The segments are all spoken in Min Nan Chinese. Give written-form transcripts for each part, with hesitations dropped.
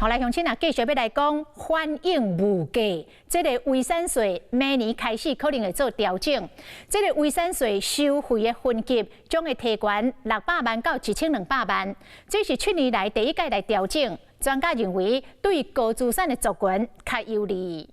好來，鄉親啊，繼續欲來講反映物價，這個遺產稅明年開始可能會做調整。這個遺產稅收費的分級將會提懸600萬到1200萬，這是7年來第一擺來調整。專家認為，對高資產的族群較有利。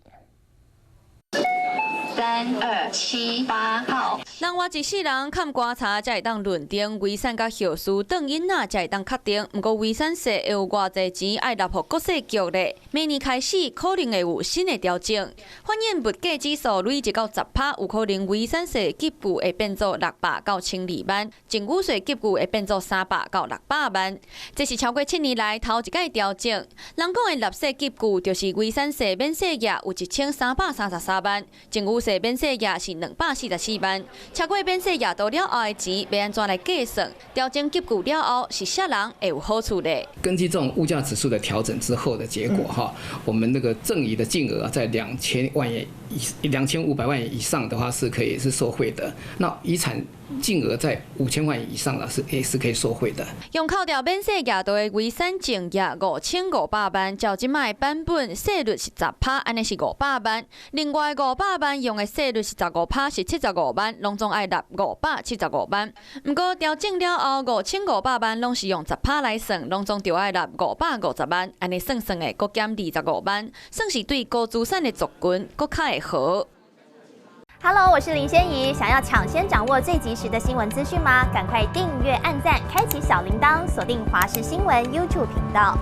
3、2、7、8號。人活一世人，崁棺柴才會當論定遺產佮後事，轉囡仔才會當確定。毋過遺產稅會有偌濟錢愛納予國稅局咧？明年開始可能會有新的調整。反映物價指數累積到10趴，有可能遺產稅級距會變做600到1200萬，贈與稅級距會變做300到600萬。這是超過7年來頭一擺調整。人講的納稅級距就是遺產稅免稅額有1333萬，贈與稅免稅額是244萬。超過免稅額多了後的錢，欲按怎來計算？調整級距了後，是啥人會有好處咧？根據這種物價指數的調整之後的結果，哈，我們那個贈與的金額在2000萬元以2500萬元以上的話，是可以是受惠的。那遺產金額在5000萬元以上了，是也是可以受惠的。用扣掉免稅額度的遺產淨額5500萬，照這擺的版本稅率是10趴，按呢是500萬。另外500萬用的稅率是15趴，是75萬，攏總愛納575萬。毋過調整了後，5500萬攏是用十趴來算，攏總著愛納550萬，按呢算算的，閣減25萬，算是對高資產的族群閣較會好。 Hello，我是林仙怡。想要搶先掌握最及時的新聞資訊嗎？趕快訂閱、按讚、開啟小鈴鐺，鎖定華視新聞 YouTube 頻道。